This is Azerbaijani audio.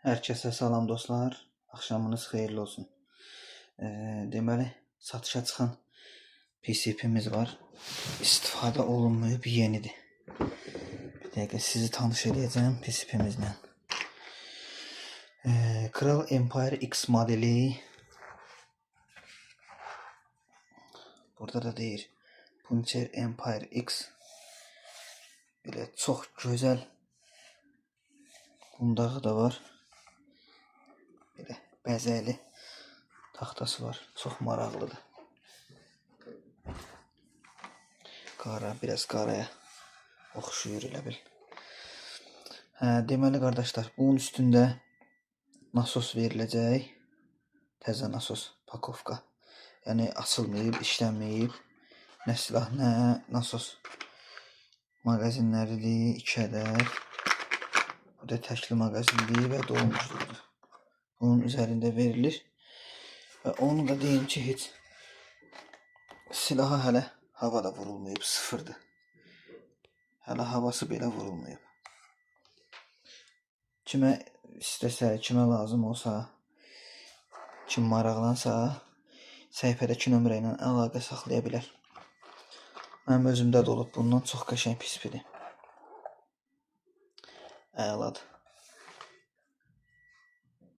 Hər kəsə salam dostlar. Axşamınız xeyirli olsun. Deməli, satışa çıxan PCP'miz var. İstifadə olunmayıb, yenidir. Bir dəqiqə sizi tanış eləyəcəm PCP'mizlə. Kral Empire X modeli. Burada da deyir Puncher Empire X. Belə çox gözəl qundağı da var. Belə bəzəkli taxtası var. Çox maraqlıdır. Qara, biraz qaraya oxşuyur elə bil. Hə, deməli qardaşlar, bunun üstündə nasos veriləcək. Təzə nasos, pakovka. Yəni açılmayıb, işlənməyib. Nə silah, nə nasos. Mağazinləridir, 2 ədəd. Bu da təkli mağazindir və dolmuşluqdur. Bunun üzərində verilir. Və onu da deyim ki, heç silaha hələ hava da vurulmayıb, sıfırdır. Hələ havası belə vurulmayıb. Kimə istəsə, kimə lazım olsa, kim maraqlansa, səhifədəki nömrə ilə əlaqə saxlaya bilər. Mənim özümdə də olub bundan, çox qəşəng pispidir. Əladır.